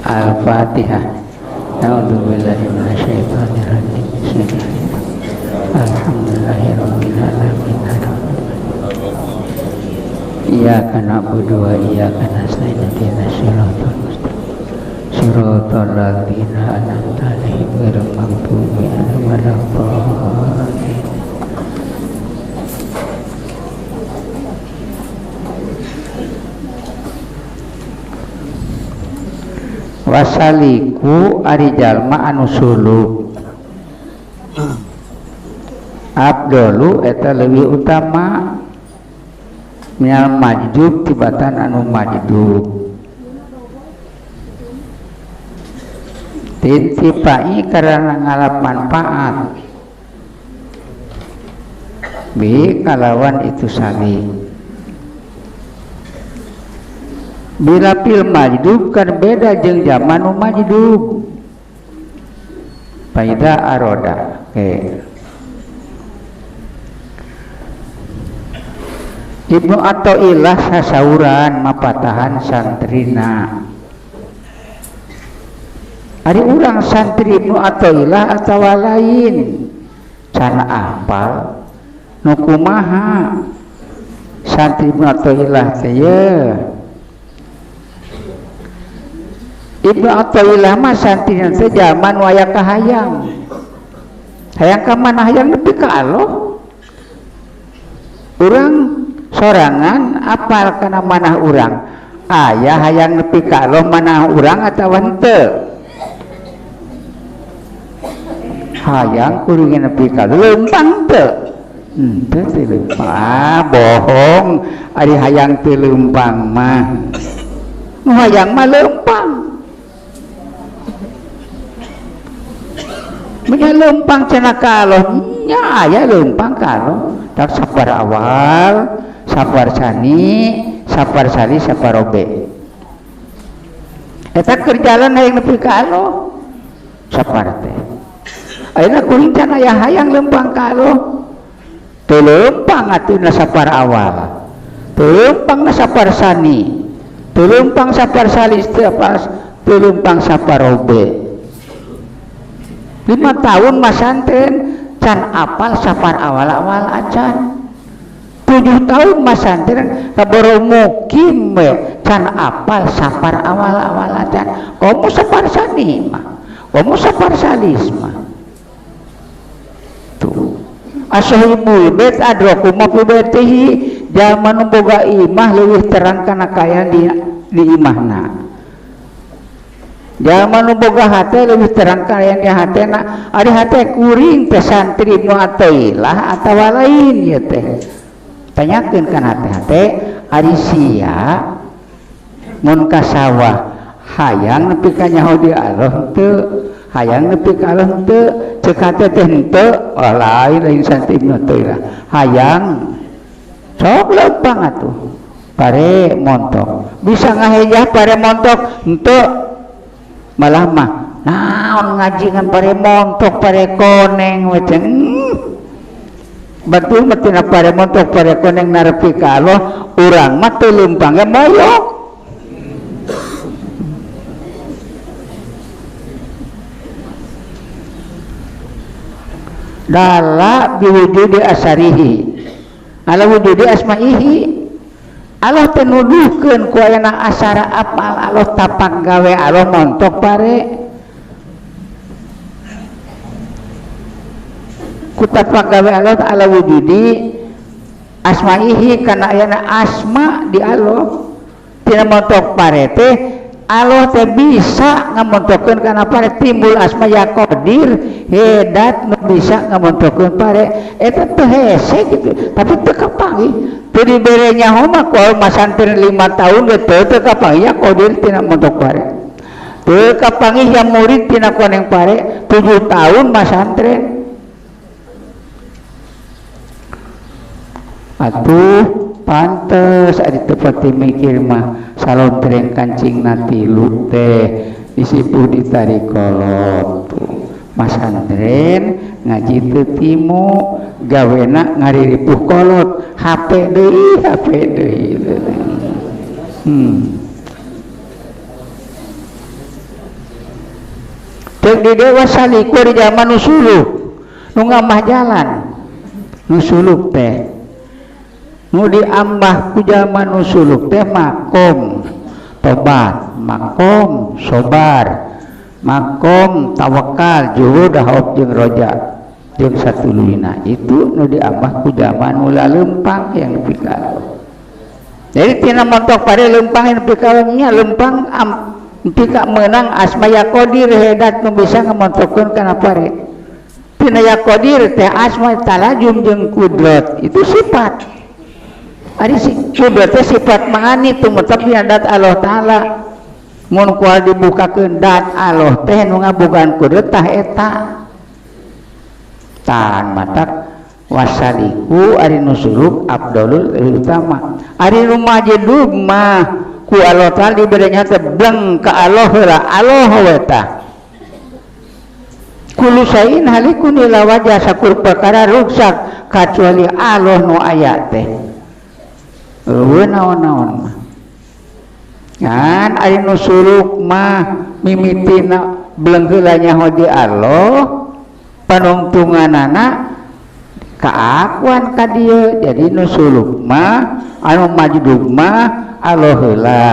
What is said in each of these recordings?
Al-Fatihah. A'udzubillahi minasyaitonirrajim. Bismillahirrahmanirrahim. Alhamdulillahirabbil alamin. Iyyaka na'budu wa iyyaka nasta'in. Ihdinas siratal mustaqim. Siratal ladzina an'amta 'alaihim ghairil maghdubi 'alaihim waladdallin. Wasaliku ari jalma anu suluk abdolu eta leuwih utama minal majdub tibatan anu majdub tintipai karena ngalap manfaat bi kalawan itu salik. Bila pil majdub kan beda jeung zaman nu majdub. Faida aroda. Oke. Ibnu Athaillah sasauran mapatahan santrina. Ari urang santri Ibnu Athaillah atawa lain can apal nu kumaha santri Ibnu Athaillah teh ye. Ibnu Athaillah mah santrina teh zaman waya kahayang. Hayang ka mana hayang nepi ka Allah. Urang sorangan apal kana manah urang. Aya hayang nepi ka Allah manah urang atawa henteu. Hayang kuring nepi ka leumpang teu. Henteu teu leumpang. Ah, bohong ari hayang teu leumpang mah. Nu hayang mah leumpang. Nya leumpang cenah ka Allah nya aya leumpang ka Allah. Tak sabar awal, sabar sani, sabar sali, sabar robe. Eta keur jalan hayang nepi ka Allah. Sabar teh. Ayeuna kuring can aya hayang leumpang ka Allah. Teu leumpang atuh na sabar awal. Teu leumpang na sabar sani. Teu leumpang sabar sali, teu leumpang sabar robe. 5 tahun masantren can apal safar awal-awal acan. 7 tahun masantren kaboro mukim we can apal safar awal-awal acan. Komo safar sani mah, komo safar salis mah. Tuh. Ashabul bait adraku ma fi baitihi, jalma nu boga imah leuwih terang kana kaya di imahna. Jalma nu boga hate leuwih terang kana di hatena. Ari hate kuring teh santri Ibnu Athaillah atawa lain ieu teh. Tanyakeun kana hate-hate ari sia mun ka sawah hayang nepi ka nyaho di Allah teu, hayang nepi ka Allah teu, ceuk hate teh henteu, oh, lain lain santri Ibnu Athaillah. Hayang sok leumpang atuh pare montok. Bisa ngahejah pare montok henteu. Malah mah naon ngaji ngan pare montok pare koneng we ceng. Betul mah tina pare montok pare koneng narepi ka Allah urang mah teu leumpang ge moyok. Dala biwujudi asarihi ala wujudi asmaihi. Allah teh nuduhkeun ku ayana asara apal Allah tapak gawe Allah montok pare ku tapak gawe Allah ala wujudi asmaihi kana ayana asma di Allah tina montok pare teh Allah teh bisa ngamontokeun kana pare timbul asma ya Qadir hedat nu bisa ngamontokeun pare eta teh hese kitu tapi teu kapanggih teu dibere nyaho mah ku masantren 5 tahun ge teu kapanggih ya Qadir tina montok pare teu kapanggih ya murid tina koneng pare 7 tahun masantren atuh pantes ari teu pati mikir mah salontreng kancingna tilu teh disipuh ditarik kolot masantren ngaji teu timu gawena ngariripuh kolot HP deui HP deui. Ceuk di dewa salikur zaman nu suluk nu ngambah jalan nu suluk teh nu diambah ku zaman nu suluk teh makom tobat, makom sobar, makom tawakal, juhud, haub jeung roja jeung satuluyna. Itu nu diambah ku zaman nu lalempang yang nepi ka Allah. Jadi tina montok pare lempang yang nepi ka Allah nya lempang nepi ka meunang asma ya qadir hedat nu bisa ngamontokkeun kana pare. Tina ya qadir teh asma talajum jeung kudrat itu sifat. Ari si kudrat teh sifat mangani tumutap dina dat Allah Taala. Mun kual dibukakeun dat Allah teh nu ngabogaan kudrat tah eta. Tan matak wasaliku ari nu suluk abdalul utama. Ari nu majdub mah ku Allah Taala dibere nya teh bleng ka Allah heula, Allah we tah. Kullu syai'in halikun ila wajah sakur perkara ruksak kacuali Allah nu aya teh. Eueuh naon-naon mah. Kan ari nu suluk mah mimitina bleng heula nyaho di Allah panungtunganana kaakuan ka dieu. Jadi nu suluk mah anu majdub mah Allah heula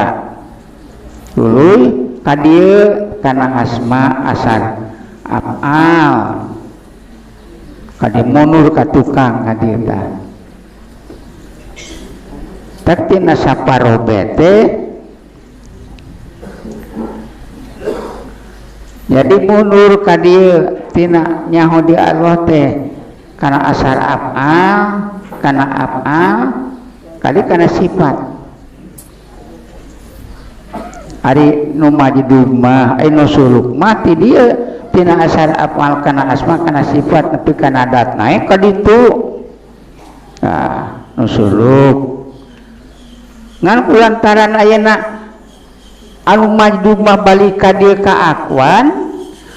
tuluy ka dieu kana asma asar afal ka dieu mundur ka tukang ka dieu tah. Tak tina saparobe teh jadi mundur ka dieu tina nyaho di Allah teh kana asar afal, kana afal kali kana sifat. Ari nu majdub mah, ari nu suluk mah ti dieu tina asar afal kana asma kana sifat nepi kana dat naik ka ditu. Tah nu suluk ngan kulantaran ayeuna anu majdub mah balik ka dieu ka akuan,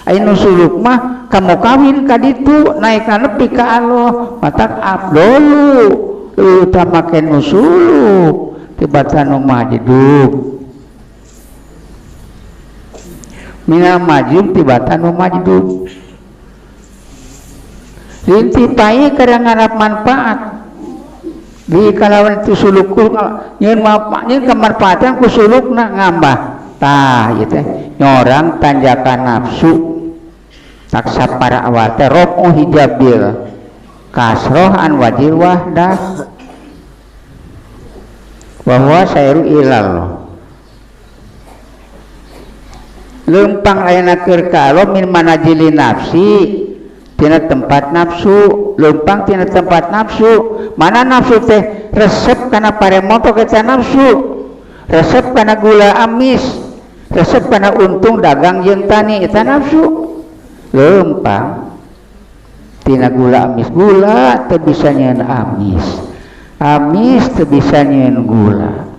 aya nu suluk mah kamu kawin ka ditu naikna nepi ka Allah matak abdolu utama ke nu suluk tibatan nu majdub minal majdub tibatan nu majdub lintipai keur ngarap manfaat di kalawan itu suluk nyeun nyeun kemanfaatan ku sulukna ngambah tah ieu teh nyorang tanjakan nafsu taksa para awal teh rofu hijabil kasroh an wajil wahdah wa huwa sairu ilallah lempang ayeuna keur ka Allah min manajili nafsi tina tempat nafsu lempang tina tempat nafsu mana nafsu teh resep kana paremoto eta nafsu resep kana gula amis resep kana untung dagang jeung tani eta nafsu lempang tina gula amis gula teu bisa nyeun amis amis teu bisa nyeun gula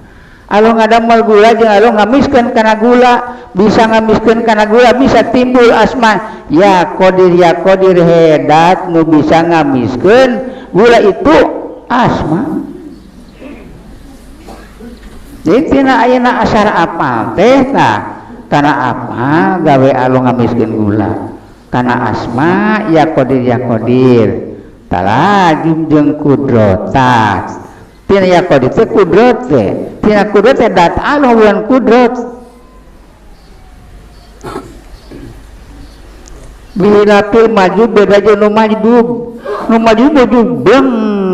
alo ngadamel gula jeung alo ngamiskeun kana gula bisa ngamiskeun kana gula bisa timbul asma ya qadir hedat nu bisa ngamiskeun gula itu asma. Jadi tina ayeuna asar apal teh tah kana apal gawe alo ngamiskeun gula kana asma ya qadir talajum jeung kudrat tina ya qadir teh kudrat teh tina kudrat teh dat Allah bukan kudrat bilapil maju beda jeung nu majdub nu majdub maju beng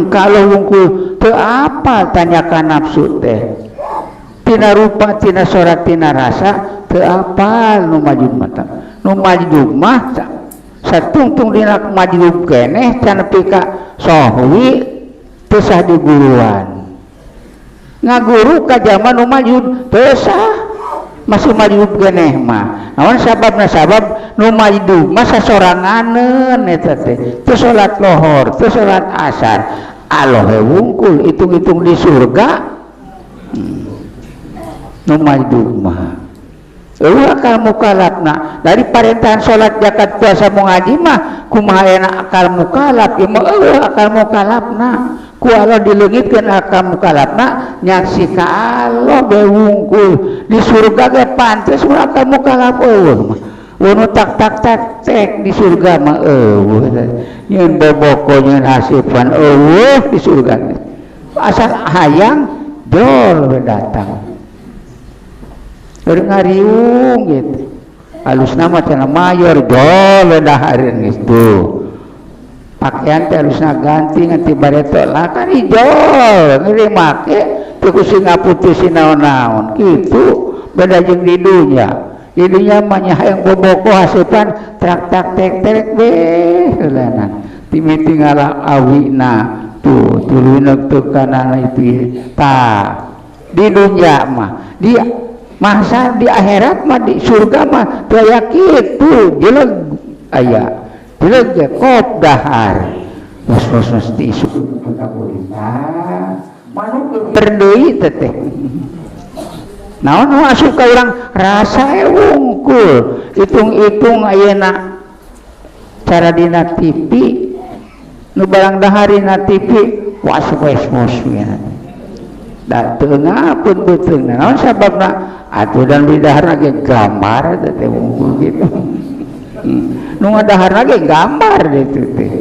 kalau wungkul teu apa tanyakan nafsu teh tina rupa tina sorak tina rasa teu apal nu majdub mah nu majdub mah satungtung dina majdub keneh can nepi ka sohwi teu sah diguruan ngaguru ka zaman nu majdub teu sah masih majdub keneh mah naon sababna sabab nu majdub mah sasoranganeun eta teh teu salat lohor teu salat asar Allah we wungkul hitung-hitung di surga nu majdub mah eueuh akal mukalafna dari parentahan salat zakat puasa mau ngaji mah kumaha enak akal mukalaf ieu mah eueuh akal mukalafna ku Allah dileungitkeun akal mukalafna nyaksi ka Allah we wungkul di surga ge pantes mun akal mukalaf eueuh mah Nu tak tak tak tek di surga mah eueuh nyeun boboko nyeun hasipan eueuh di surga asal hayang jol we datang keur ngariung gitu alusna mah cenah mayor jol we dahareun geus tuh pakaian teh alusna ganti nganti bareto lah kan ijol ngeri make teu ku sing ngaputusin naon-naon kitu beda jeung di dunya. Di dunya mah nya hayang boboko hasupan trak tak tek tek beh heulana timiti ngalah awina tuh tuluyna teu kana itu tah di dunya mah di masa di akhirat mah di surga mah teu aya kitu jeleg aya jeleg ge kop dahar was-was di isu terdeui teh naon nu asup ka urang rasa wungkul hitung-hitung ayeuna cara dina TV nu barang daharina TV was-was ya da teu ngapun beuteung naon sababna atuh dan di daharna ge gambar teh wungkul gitu nu ngadaharna ge gambar ditu teh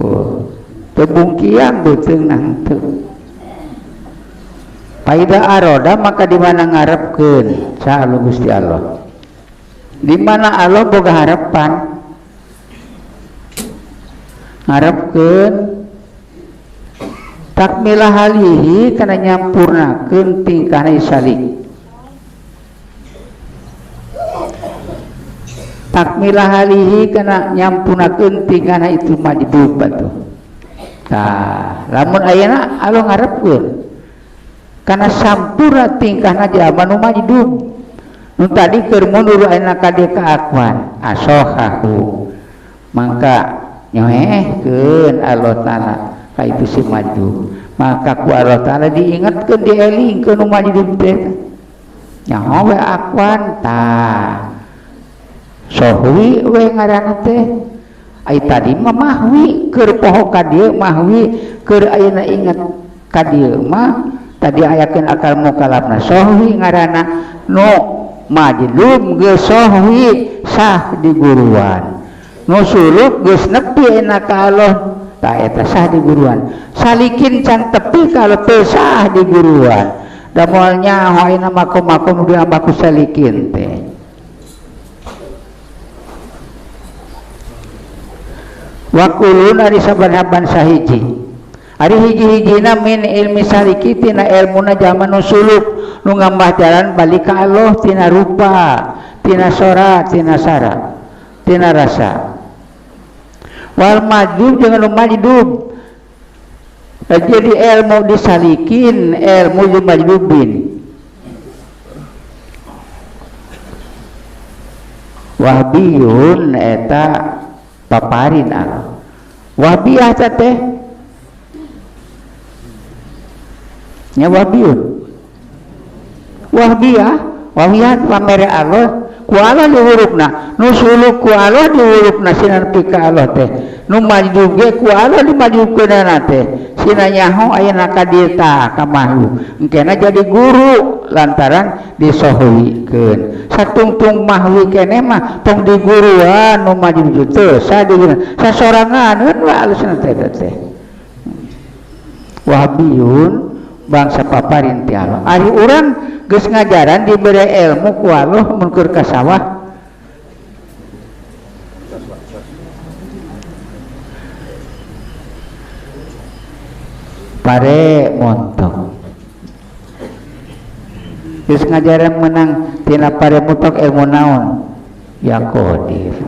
oh teu bungkiang beuteungna henteu. Paida aroda maka di mana ngarepkeun saha Gusti Allah. Di mana Allah boga harapan ngarepkeun takmilah halihi kana nyampurnakeun tingkahna salik. Takmilah halihi kana nyampurnakeun tingkahna itu majdub atuh. Tah, lamun ayeuna Allah ngarepkeun karena sampurna tingkahna jalma nu majdub nu tadi keur mundur ayeuna ka dieu kaakuan asohahu mangka nyoehkeun Allah Taala ka itu si majdub maka ku Allah Taala diingatkeun dielingkeun nu majdub teh nyaho we akuan tah sohwi we ngaranna teh ai tadi mah mahwi keur poho ka dieu mahwi keur ayeuna inget ka dieu mah tadi ayakeun akal mukalafna sohwi ngaranna nu majdub geus sohwi sah di guruan nu suluk geus nepi enak ka Allah tah eta sah di guruan salikin can tepi kalau teu sah di guruan da moal nyaho ayeuna makom-makom nu diambaku salikin teh wa kulun ari saban-saban sahiji ari hiji-hijina min ilmi saliki tina ilmuna jalma nu suluk nu ngambah jalan balik ka Allah tina rupa tina sora tina sara tina rasa wal majdub jeung nu majdub jadi ilmu disalikin ilmu di majdubin wahbiyun eta paparin Allah wahbiyah teh nya wahbiyun wahbiyah wahbiyah pamere Allah ku Allah diwurupna nu suluk ku Allah diwurupna sina nepi ka Allah teh nu majdub ge ku Allah dimajdubkeunana teh sina nyaho ayeuna ka dieu tah ka makhluk engkena jadi guru lantaran disohwikeun satungtung mahwi keneh mah tong diguruan nu majdub teu sadiguruan sasorangan we alusna teh teh wahbiyun bangsa paparin ti Allah ari urang geus ngajaran dibere ilmu ku Allah mun keur ka sawah pare montok geus ngajaran menang tina pare montok ilmu naon ya qadir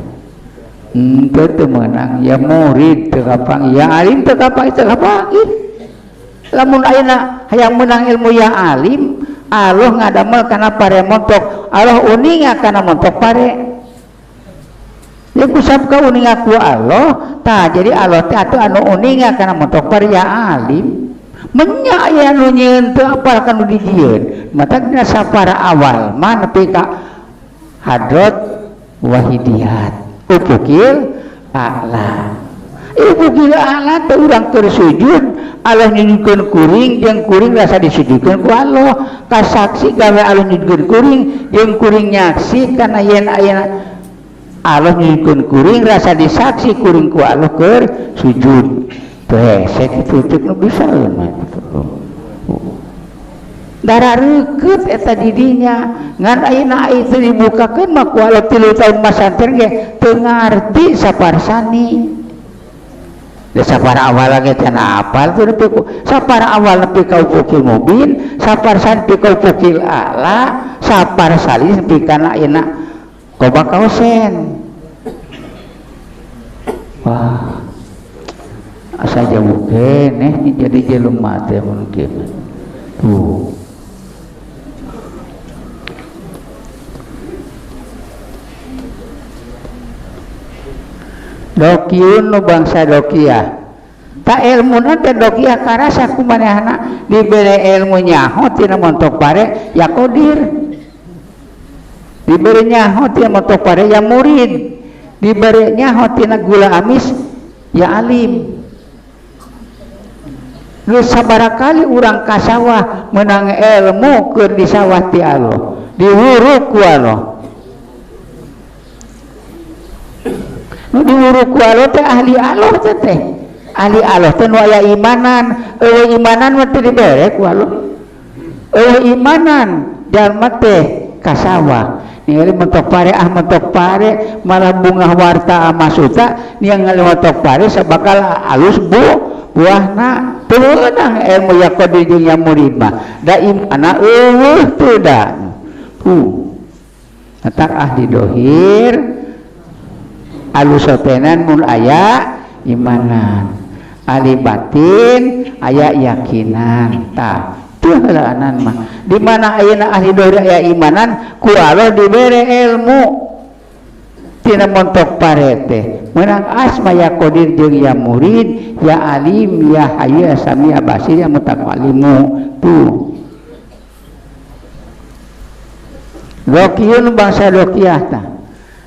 henteu teu meunang ya murid teu kapang ya alim teu kapang teu kapang lamun ayeuna hayang menang ilmu ya alim Allah ngadamel kana pare montok Allah uninga kana montok pare ya kusab ka uninga ku Allah tah jadi Allah teh atuh anu uninga kana montok pare ya alim menya aya nu nyieun teu apal kana dijieun mata dina sapara awal mah nepi ka hadrat wahidiyat upukil a'la upukil a'la teh urang keur sujud Allah nyujudkeun kuring jeung kuring rasa disujudkeun ku Allah kasaksi gawe Allah nyujudkeun kuring jeung kuring nyaksi kana yen aya Allah nyujudkeun kuring rasa disaksi kuring ku Allah keur sujud. Teu hese kitu cek nu bisa mah. Darah reukeut eta di dinya ngan ayeuna teu dibukakeun mah ku Allah 3 tahun masantren ge teu ngarti saparsani. Da sapar awal ge cenah apal teu nepi ku sapar awal nepi ka ufukil mubin, sapar san nepi ka ufukil a'la, sapar salis nepi kana ayeuna qoba kausen. Wah, asa jauh keneh jadi jelema teh mun kieu. Tuh. Dokiun nu bangsa dokiah tak ilmuna teh dokiah karasa ku manehna dibere ilmu nyaho tina montok pare ya qadir, dibere nyaho tina montok pare ya murid, dibere nyaho tina gula amis ya alim. Geus sabaraha kali urang ka sawah menang ilmu keur di sawah ti Allah diwuruk ku Allah. Nu diwuruk ku Allah teh ahli Allah teh teh. Ahli Allah teh nu aya imanan, eueuh imanan mah teu dibere ku Allah. Eueuh imanan jalma teh ka sawah. Ningali mentok pare ah mentok pare malah bunga warta amasuta ningali mentok pare sabakal alus bu buahna teu meunang ilmu yaqdi jeung ya murid mah. Da imana eueuh teu da. Eta ahli dohir alusotenan mun aya imanan, ahli batin aya yakinan. Tah teu heulaanan mah di mana ayeuna ahli dohir aya imanan ku Allah dibere ilmu tina montok parete meunang asma ya qadir jeung ya murid ya alim ya hayyu ya sami ya basir ya mutaqallimu. Tuh dokiun bangsa dokiah tah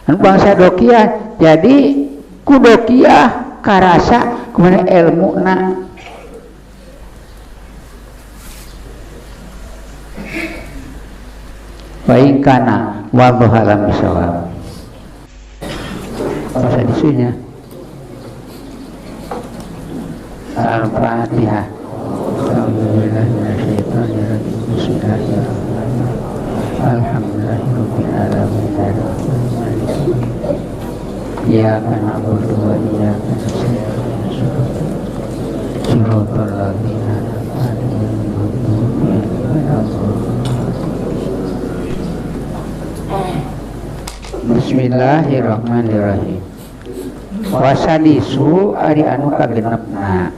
anu bangsa dokiah jadi ku dokiah karasa kumaha ilmuna. Wa in kana wallahu alam bisawab. Bahasa disunya Al-Fatihah. Alhamdulillahirabbil alamin. Iyyaka na'budu wa iyyaka nasta'in. Shiratal ladzina an'amta 'alaihim ghairil. Bismillahirrahmanirrahim. Wasadisu ari anu kagenepna.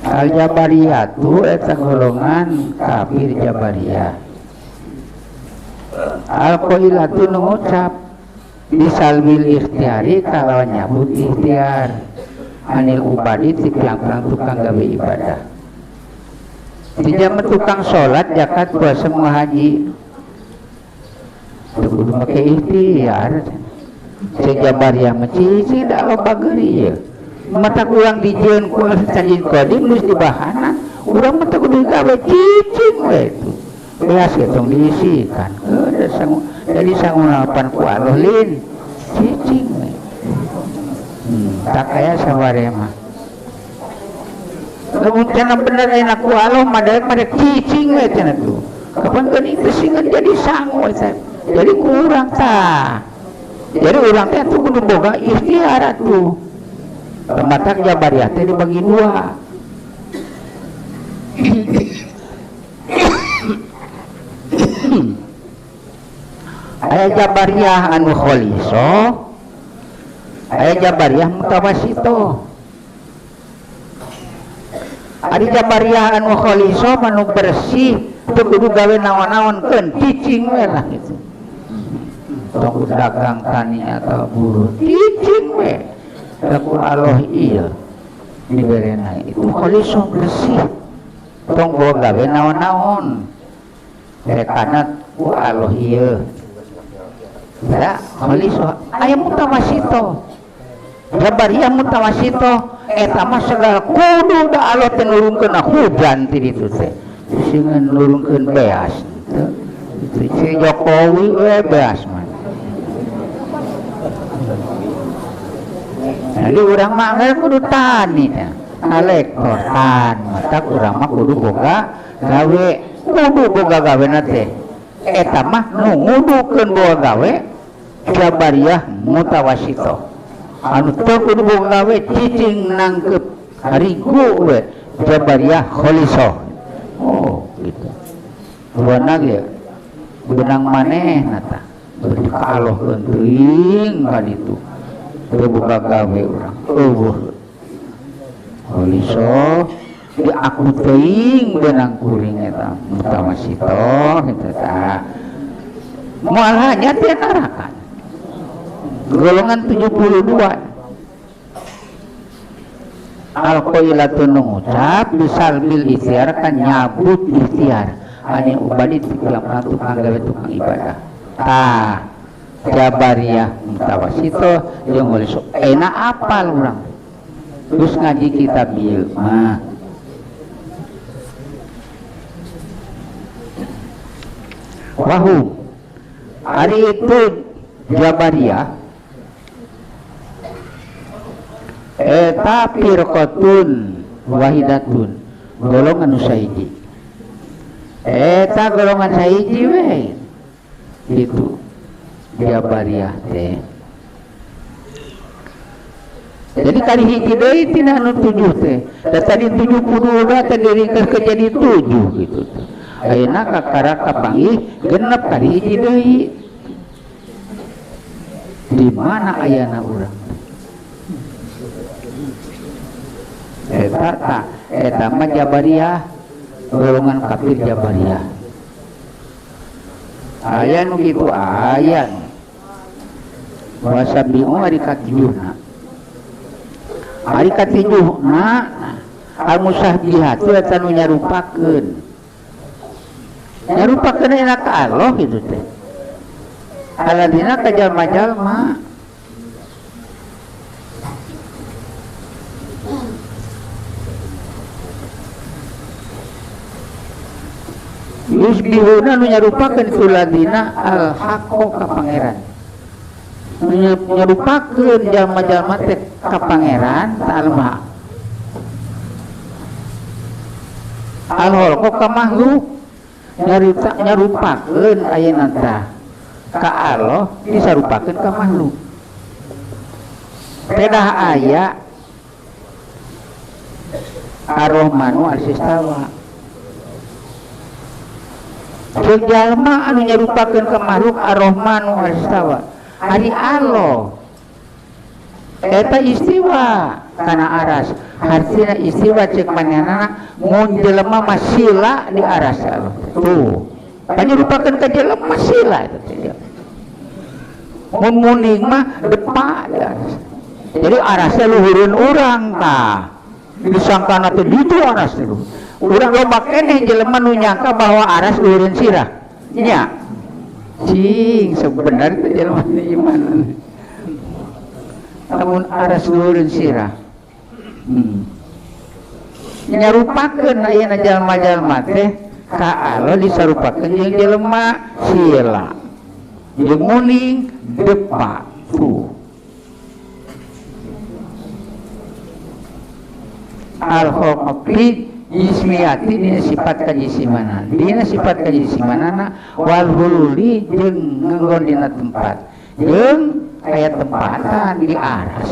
Al-Jabariyatu eta golongan kafir Jabariyah. Al-Qailatu nu ngucap bisalbil ikhtiari kalawan nyabut ikhtiar anil ubadi ti pirang-pirang tukang gawe ibadah. Di zaman tukang sholat, zakat, puasa, haji teu kudu make ikhtiar. Cek Jabariyah mah cicing da loba geuri ieu. Mata urang dijieun ku Tajid Qadim geus dibahana, urang mah teu kudu gawe cicing we itu. Beas ge tong diisikan. Heuh sangu jadi sangunapan ku Allah lin cicing we. Tak aya saware mah. Lamun cenah bener aya ku Allah mah daek mah cicing we cenah tuh. Kapan geuning teh singan jadi sangu eta. Jadi kurang tah. Jadi urang teh tuh kudu boga ikhtiar atuh. Matak Jabariyah teh dibagi dua. Aya Jabariyah anu kholisoh, aya Jabariyah mutawasito. Ari Jabariyah anu kholisoh manu bersih teu kudu gawe naon-naon keun cicing we lah gitu. Tong dagang tani atau buruh cicing we. Ku Allah iya diberena itu kholisoh bersih tong bawa gawe naon-naon rekana ku Allah iya ya kholisoh aya mutawasito Jabariyah mutawasito eta mah segala kudu da Allah teh nurunkeun hujan ti ditu teh sing nurunkeun beas teu Si Jokowi we beas mah. Jadi urang mah kudu tani teh. Nalektor tan, matak urang mah kudu boga gawe, kudu boga gawena teh. Eta mah nu ngudukeun boga gawe Jabariyah mutawasito. Anu teu kudu boga gawe cicing nangkep harigu we Jabariyah kholisoh. Oh, gitu. Buana ge benang maneh tah. Beuki kaaloh teuing ka ditu. Teu boga gawe urang. Eueuh. Kholisoh diaku teuing benang kuring eta mutawasito kitu tah. Moal hanya teh neraka. Golongan 72. Al-qailatun ngucap bisalbil ikhtiar kan nyabut ikhtiar. Ani ubadi tukang tukang gawe tukang ibadah. Tah Jabariyah mutawasito jeung kholisoh. Enak apal urang. Terus ngaji kitab ieu mah. Wahum ari itu Jabariyah eta firqatun wahidatun golongan nu sahiji. Eta golongan sahiji we gitu Jabariyah teh. Jadi kali hiji deui tina anu 7 teh. Da tadi 72 teh diringkes ke jadi 7 gitu. Ayeuna kakara kapanggih genep kali hiji deui. Di mana ayana urang? Eta tah eta mah Jabariyah, golongan kafir Jabariyah. Aya nu kitu aya. Wasabi'u ari katujuhna. Ari katujuhna al-musahbihatu eta nu nyarupakeun. Nyarupakeun enak ka Allah kitu teh. Aladina ka jalma-jalma yusbihuna nu nyarupakeun itu ladina al-haqqo ka pangeran. Nyarupakeun jalma-jalma teh ka pangeran ta'alma. Al-khalqo ka makhluk nyarupakeun ayeuna tah ka Allah disarupakeun ka makhluk. Pedah aya Ar-Rahmanu al-Istawa. Jeung jalma anu nyarupakeun ka makhluk Ar-Rahmanu al-Istawa. Ari Allah eta istiwa kana aras. Hartina istiwa ceuk manehna mun jelema mah sila di aras Allah. Tuh. Panyarupakeun ka jelema sila eta teh. Mun muning mah depa di aras. Jadi arasnya luhureun urang tah. Disangkana teh ditu aras teh. Urang loba keneh jelema nu nyangka bahwa aras luhureun sirah. Nya. Cing sebenarnya teh jelema teh iman. Lamun aras luhureun sirah. Nyarupakeun ayeuna jalma-jalma teh ka Allah disarupakeun jeung jelema sila. Jeung muning depa. Tuh. Al-khaqi jismiyati dina sifat kajisimanan. Dina sifat kajisimanana wal hululi jeung nganggon dina tempat. Jeung aya tempatan di aras.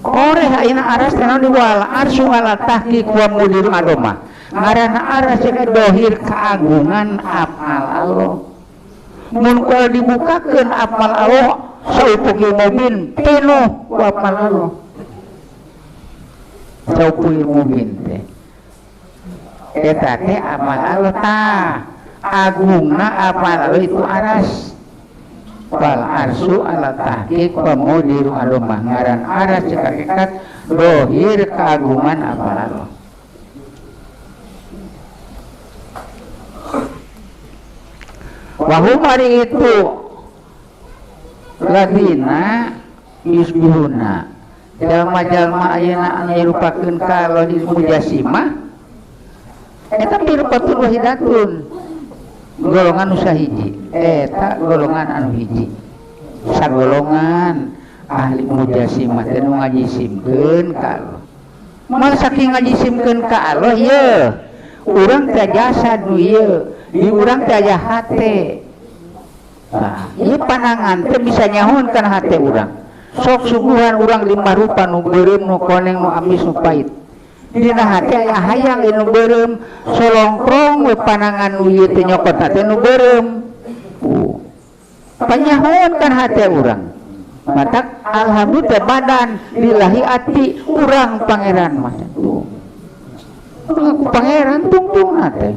Koreh ayeuna aras teh naon di wal arsyu ala tahqiq wa mudir adoma. Ngaranna aras teh dohir keagungan apal Allah. Mun kual dibukakeun apal Allah saupuk mubin pinuh ku apal Allah. Saupuk mubin teh eta teh apal Allah tah. Agungna apal Allah itu aras. Wal arsyu ala tahqiq wa mudiru adoma. Ngaran aras cek hakikat dohir keagungan apal Allah. Wahum ari itu ladina yusbihuna jalma-jalma ayeuna anu nyarupakeun ka lodil mujasimah eta firqatun wahidatun Golongan nu sahiji eta golongan anu hiji sagolongan ahli mujasimah teh nu ngajisimkeun ka Allah. Moal saking ngajisimkeun ka Allah ieu urang teh jasad nu ieu di urang teh aya hate. Nah, ieu panangan teh bisa nyahoan kana hate urang. Sok suguhan urang lima rupa nu beureum nu koneng nu amis nu pait. Dina hate aya hayang nu beureum solongkrong we panangan nu ieu teh nyokot hate nu beureum. Panyahoan kan hate urang. Matak alhamdulillah badan lillahi ati urang pangeran mah. Urang ku pangeran tungtungna teh.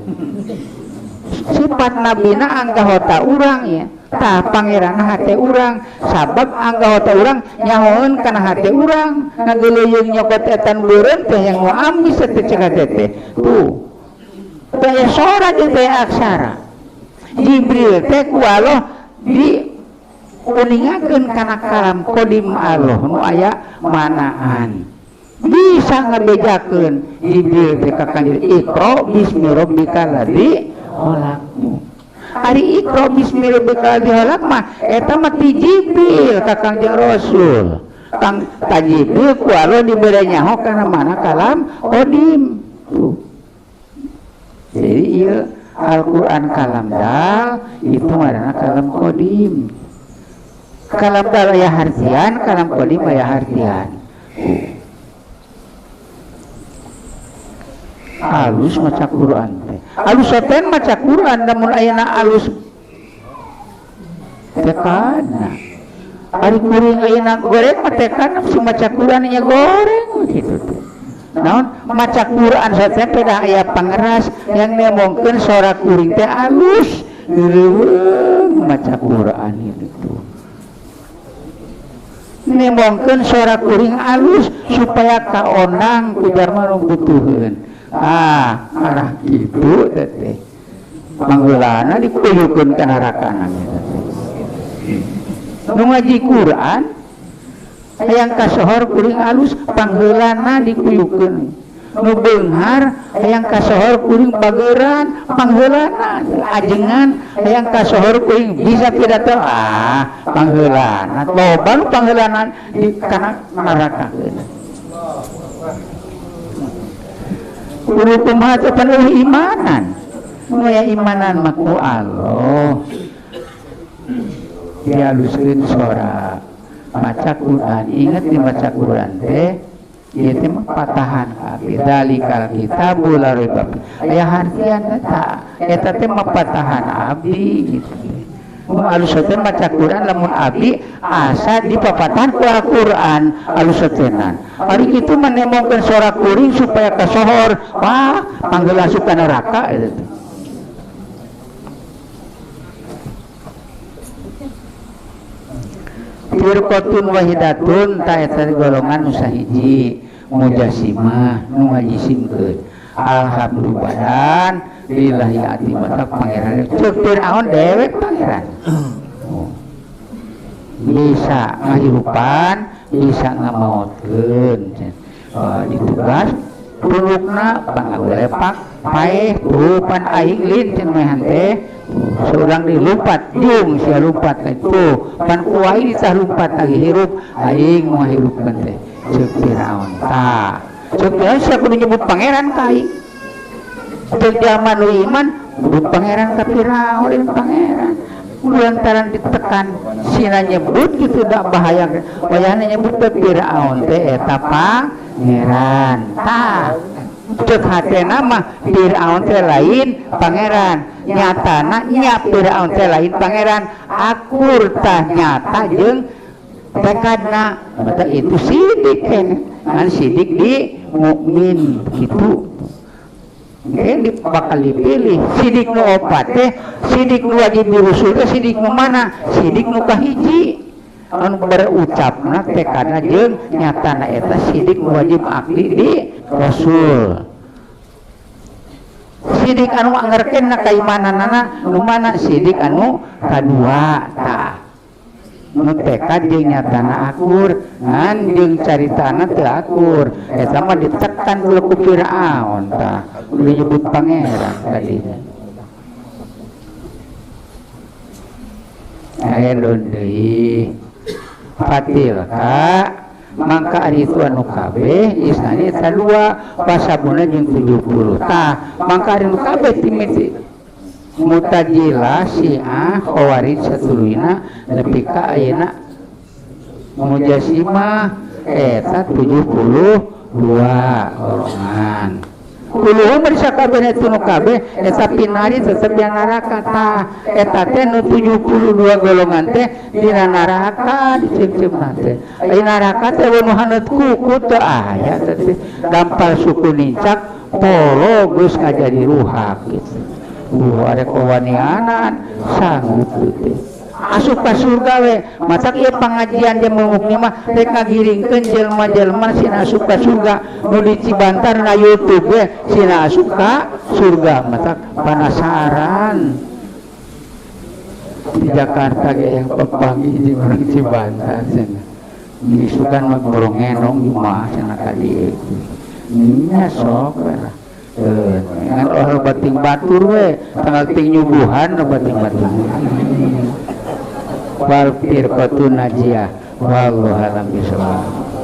Sifat nabina anggahota urang ya. Tah pangeran hate urang sabab anggahota urang nyahoeun kana hate urang ngageleuyeung nyokot etan beureum teh yang nu amis teh cek hate teh. Tuh. Teh sora jeung teh aksara. Jibril teh ku Allah di uningakeun kana kalam qadim Allah nu aya manaan. Bisa ngabejakeun Jibril teh ka Kanjeng Iqra bismi rabbikal ladzi khalaq. Ari Iqra bismi rabbikal ladzi khalaq mah eta mah ti Jibril ka Kangjeng Rasul. Kang ta Jibril ku Allah dibere nyaho kana mana kalam qadim. Tuh. Jadi ieu Al-Qur'an kalam dal itu ngaranna kalam qadim. Kalam dal aya hartian, kalam qadim aya hartian. Alus maca Quran teh. Alus soten maca Quran lamun ayeuna alus tekana. Ari kuring ayeuna goreng mah tekana si maca Quran nya goreng kitu teh. Naon maca Quran soten pedah aya pangeras yang nemongkeun sora kuring teh alus leuweung maca Quran itu. Nemongkeun sora kuring alus supaya kaonang ku jalma nu butuheun. Ah, arah kitu teh. Manggeulana dikuyukeun ka narakana teh. Nu ngaji Quran hayang kasohor kuring alus pangheulana dikuyukeun. Nu beunghar hayang kasohor kuring bageuran pangheulana ajengan hayang kasohor kuring bisa pidato ah pangheulana loba nu pangheulana di kana narakakeun. Kudu kumaha teh pan eueuh imanan. Nu aya imanan mah ku Allah. Dialuskeun sora maca Quran, ingat dimaca Quran teh ieu teh mah patahan kabeh. Dalikal kitabul la raiba fihi. Aya hartian eta, eta teh mah patahan abdi gitu. Mun alus teh maca Quran lamun abdi asa dipapatahan ku Al-Quran alus tenan. Ari kitu mah nemongkeun sora kuring supaya kasohor, wah panggil asup ka neraka eta teh. Firqatun wahidatun ta eta golongan nu sahiji mujasimah nu ngajisimkeun. Alhamdulillah badan lillahi ati mata pangeran ceuk Firaun dewek pangeran. Oh. Bisa ngahirupan, bisa ngamaotkeun. Ditugas punukna pangalepak paeh rupan aing lin cenah mehan teh. Seorang dilumpat jung sia lumpat itu pan ku aing ditah lumpat lagi hirup aing moal hirupkeun teh ceuk Firaun. Tah ceuk Firaun sia kudu nyebut pangeran ka aing. Ceuk jalma nu iman nyebut pangeran ka Firaun lain pangeran. Lantaran ditekan sina nyebut gitu dak bahaya wayahna nyebut teh Firaun teh eta pangeran. Tah ceuk hatena mah Firaun teh lain pangeran, nyatana nya Firaun teh lain pangeran, akur tah nyata jeung tekadna. Mata itu sidik kan sidik di mukmin gitu. Mungkin bakal dipilih sidik nu opat teh, sidik nu wajib dirusul teh, sidik nu mana? Sidik nu kahiji. Anu berucapna tekadna jeung nyatana eta sidik nu wajib akli di rasul. Sidik anu angerkeun na kaimananana nu mana? Sidik anu kadua tah. Nu tekad jeung nyatana akur, ngan jeung caritana teu akur. Eta mah ditekan dulu ku Firaun tah, disebut pangeran tadi. Hedon deui. Fatilka mangka ari itu anu kabeh isnani eta dua pasabuna jeung 70. Tah mangka ari nu kabeh timiti Mutazilah, Syiah, Khawarij satuluyna nepi ka ayeuna Mujassimah eta 72 golongan. Kulluhum bari sakabehna itu nu kabeh eta finari tetep di neraka. Tah eta teh nu 72 golongan teh dina neraka diceum-ceumna teh. Ai neraka teh nu haneut kuku teu aya teh, dampal suku nincak polo geus ngajadi ruhak gitu. Arek wanianan sanggup teh asup ka surga we. Matak ieu pangajian jeung mumukni mah rek ngagiringkeun jelema-jelema sina asup ka surga, nu di Cibantar na YouTube we sina asup ka surga. Matak penasaran di Jakarta ge yang papanggih jeung urang Cibantar cenah. Isukan mah borong ngenong jumaah cenah ka dieu. Nya sok we lah. Ngan oh bating batur we tanggal ting nyuguhan bating batur. Wal firqatun najiyah wallahu a'lam bishawab.